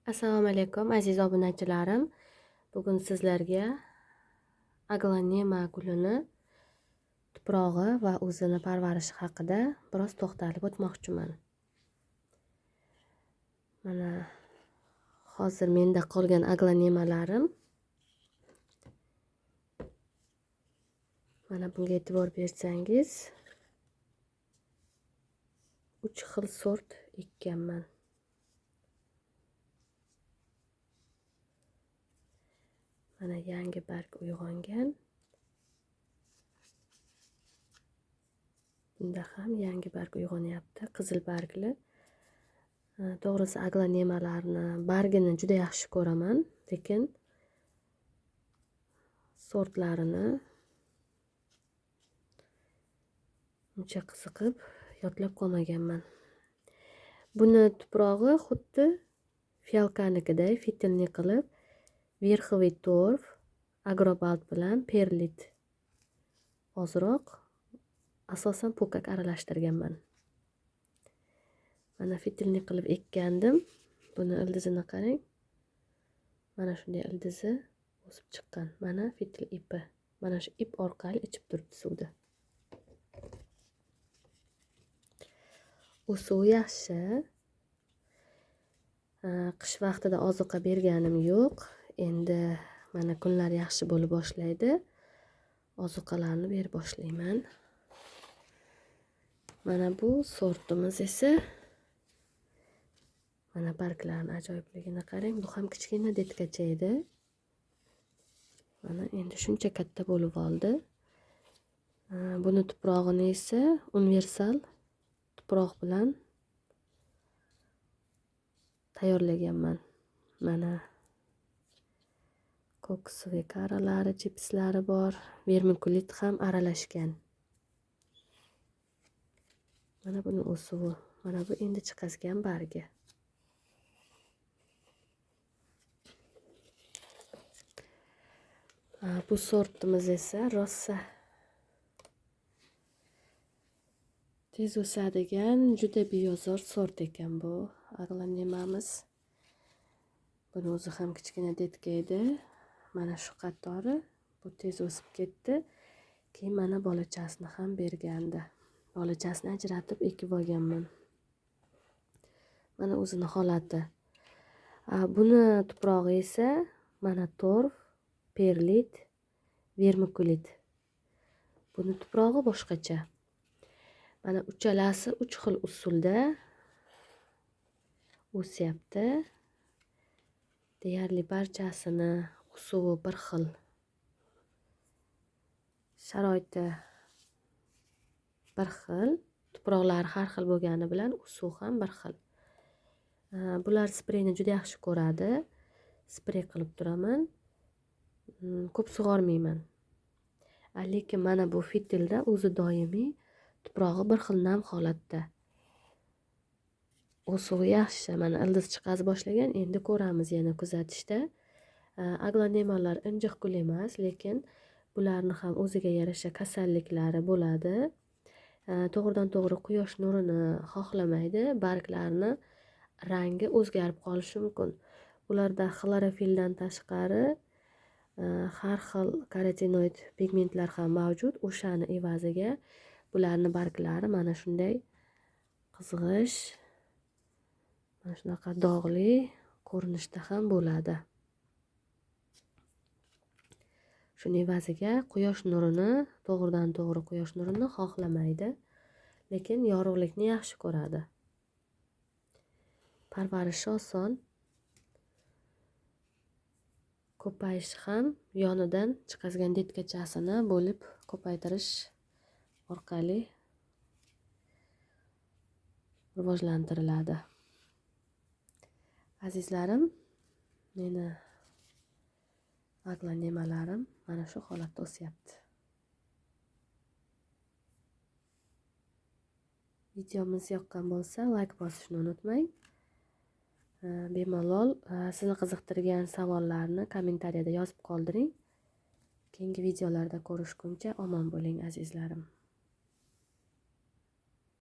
Assalomu alaykum aziz obunachilarim. Bugun sizlarga aglonema gulini tuprog'i va o'zini parvarishi haqida biroz to'xtalib o'tmoqchiman. Mana hozir menda qolgan aglonemalarim. Mana bunga e'tibor bersangiz, 3 xil sort ekkanman. Mana yangi barg uyg'ongan. Bunda ham yangi barg uyg'onyapti, qizil bargli. To'g'risi aglonemalarni bargini juda yaxshi ko'raman, lekin sortlarini uncha qiziqib yodlab qolmaganman. Buni tuprog'i xuddi fialkanikiday fitilni qilib verxoviy torf, agrobalt bilan perlit ozroq, asosan po'kak aralashtirganman. Mana fitilni qilib ekkandim. Buni ildizini qarang. Mana shunday ildizi o'sib chiqqan. Mana fitil ipi. Mana shu ip orqali ichib turibdi suvni. O'suvi yaxshi. Qish vaqtida ozuqa berganim yo'q. Endi mana kunlar yaxshi bo'lib boshlaydi. Ozuqalarni berib boshlayman. Mana bu sortimiz esa mana barglarning ajoyibligini qarang. Bu ham kichkina detkacha edi. Mana endi shuncha katta bo'lib oldi. Buni tuprog'ini esa universal tuproq bilan tayyorlaganman. Mana koksovый karalari, chipslari bor, vermikulit ham aralashgan. Mana buni o'suvi, mana bu endi chiqazgan bargi. Bu sortimiz esa rosa tez o'sadigan, juda beyozor sort ekan bu aglonemamiz. Buni o'zi ham kichkina detka edi. Mana shu qatori bu tez o'sib ketdi. Keyin mana bolachasini ham bergandi. Bolachasini ajratib ekib olganman. Mana o'zini holati. Buni tuprog'i esa mana torf, perlit, vermikulit. Buni tuprog'i boshqacha. Mana uchalasi 3 xil usulda o'syapti. Deyarli barchasini o'suvi bir xil. Sharoiti bir xil, tuproqlari har xil bo'lgani bilan o'suvi ham bir xil. Bular spreyni juda yaxshi ko'radi. Sprey qilib turaman. Ko'p sug'ormayman. Lekin mana bu fitilda o'zi doimiy tuprog'i bir xil nam holatda. O'suvi yaxshi. Mana ildiz chiqazib boshlagan. Endi ko'ramiz yana kuzatishda. Aglonemalar injiq gul emas, lekin bularni ham o'ziga yarasha kasalliklari bo'ladi. To'g'ridan to'g'ri quyosh nurini xohlamaydi. Barglarni rangi o'zgarib qolishi mumkin. Ularda xlorofildan tashqari har xil karotinoid pigmentlar ham mavjud. O'shani evaziga bularni barglari mana shunday qizg'ish, mana shunaqa dog'li ko'rinishda ham bo'ladi. Shuning evaziga quyosh nurini, to'g'ridan to'g'ri quyosh nurini xohlamaydi, lekin yorug'likni yaxshi ko'radi. Parvarishi oson. Ko'payishi ham yonidan chiqazgan detkachasini bo'lib ko'paytirish orqali rivojlantiriladi. Azizlarim, meni aglonemalarim mana shu holatda o'syapti. Videomiz yoqqan bo'lsa, like bosishni unutmang. Bemalol sizni qiziqtirgan savollarni kommentariyada yozib qoldiring. Keyingi videolarda ko'rishguncha omon bo'ling azizlarim.